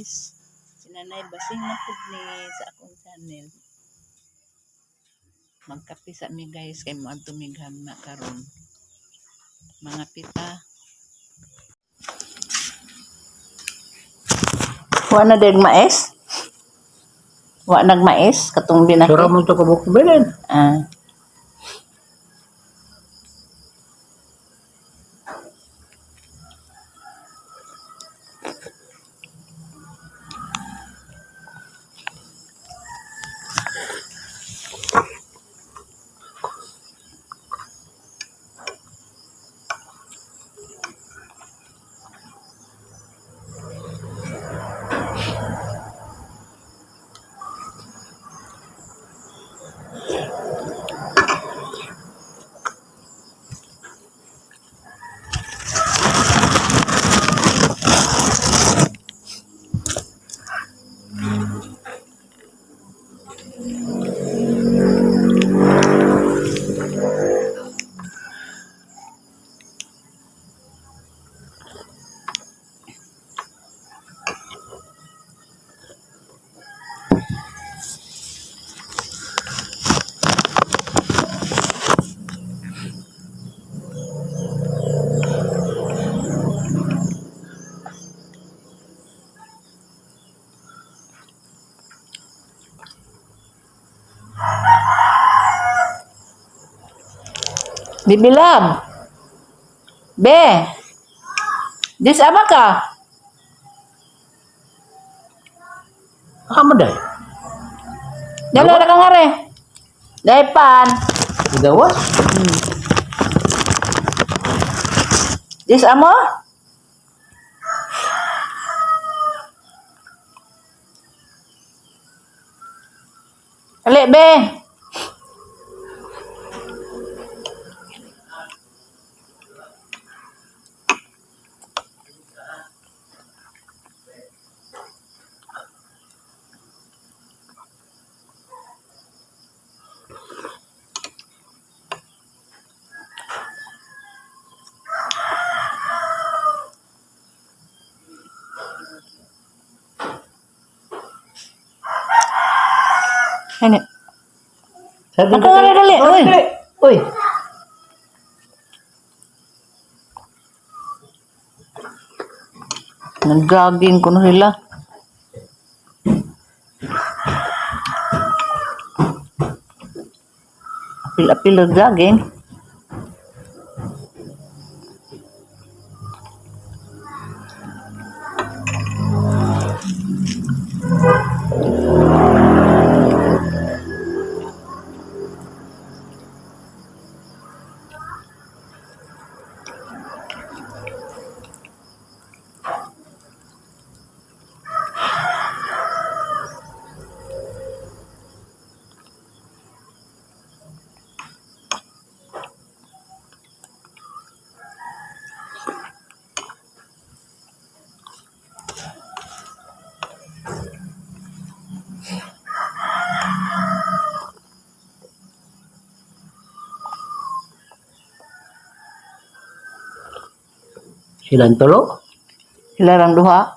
Guys. Si Nanay Basing na pud ni sa akong channel. Magkape sa mi, guys, kay moadto mi gama karon. Mga pita. Wa na deg mais? Wa nagmais katong binaki. Sura mo to kabuk bilin. Ah. Bibilab. Be. Dis ama ka. Aka mo day. Dala na ka nga re. Daipan. Gawas. Dis amo? Ali, be. Ano? Sabi Aka nga dali, oy. Uy. Nag-jogging ko na sila. Apil-apil ang jogging. Silang tulo. Sila lang duha.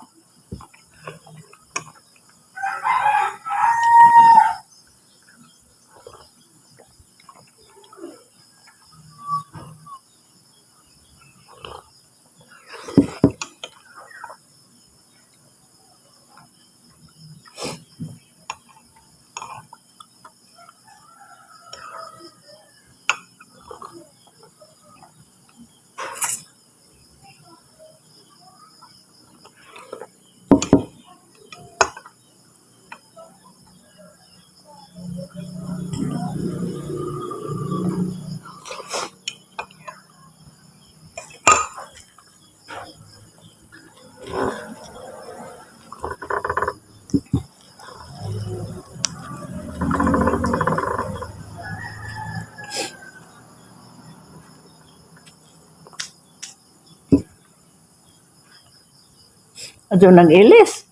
Adyo nag-ilis.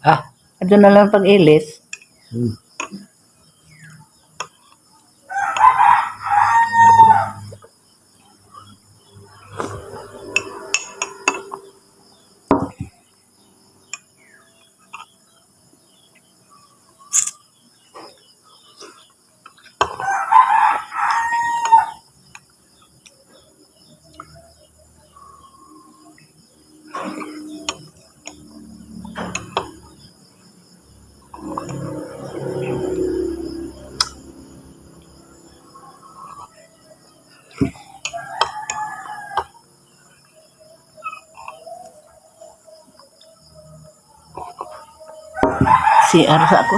Ha? Adyo na lang pag-ilis. CR sa ako.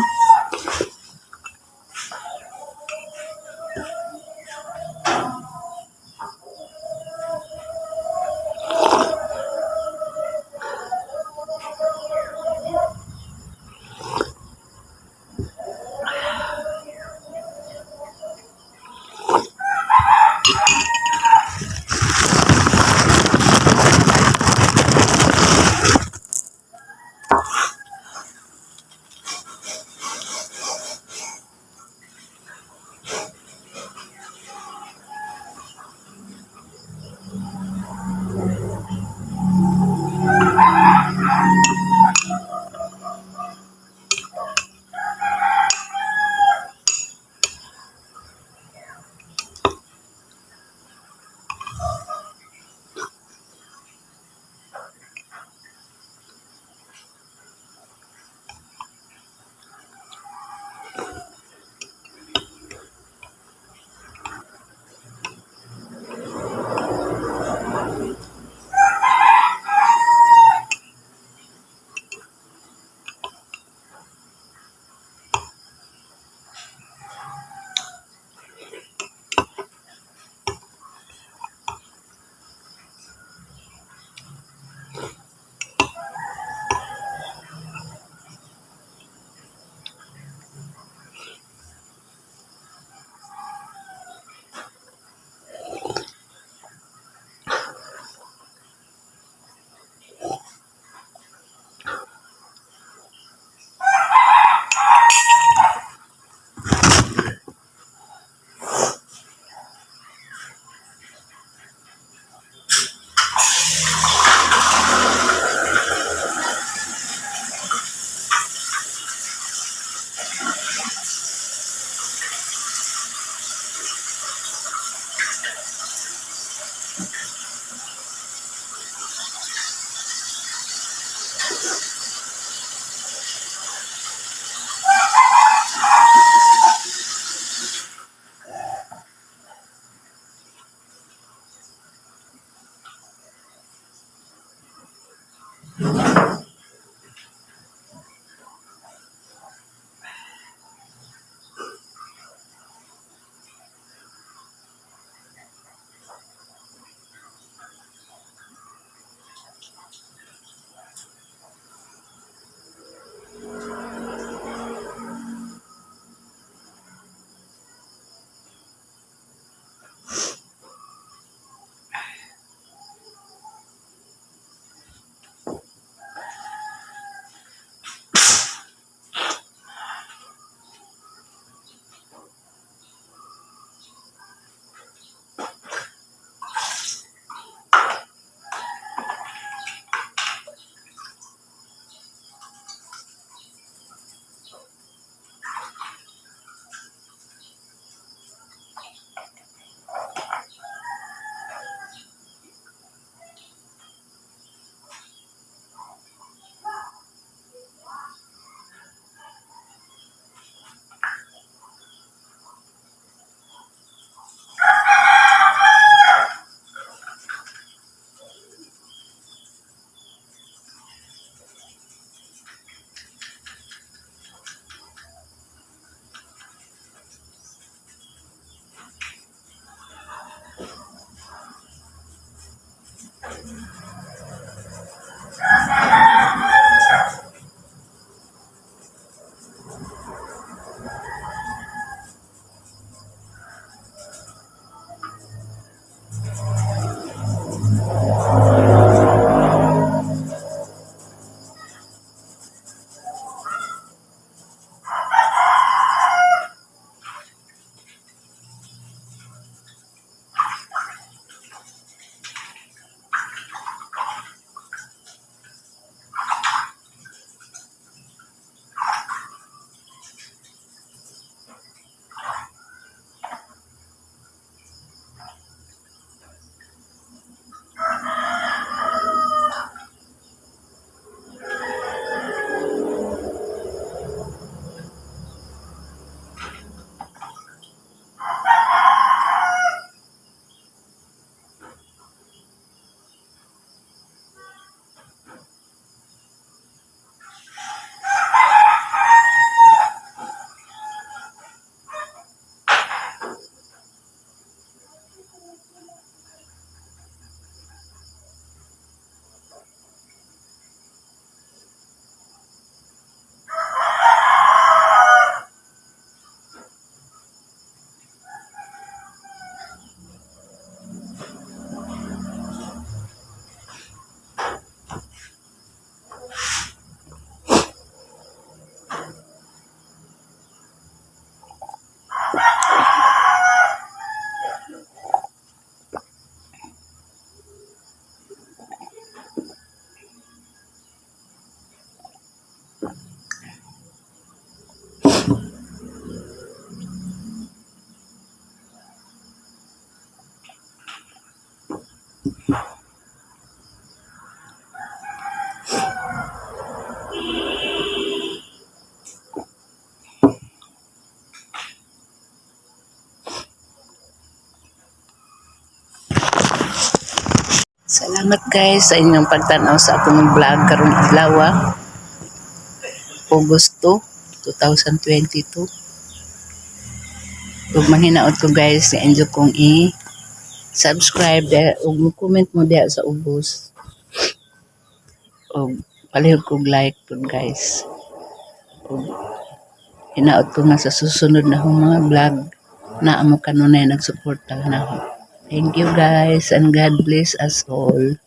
Salamat, guys, sa inyong pagtanaw sa akong vlog karong adlaw, August 2, 2022. Ug manghinaot ko, guys, nga inyo kong i subscribe diha ug mo comment mo diha sa ubos. Ug palihog kog like pud, guys. Ug hinaot ko nga sa susunod na akong mga vlog naa mo kanunay nagsuporta nako. Thank you, guys, and God bless us all.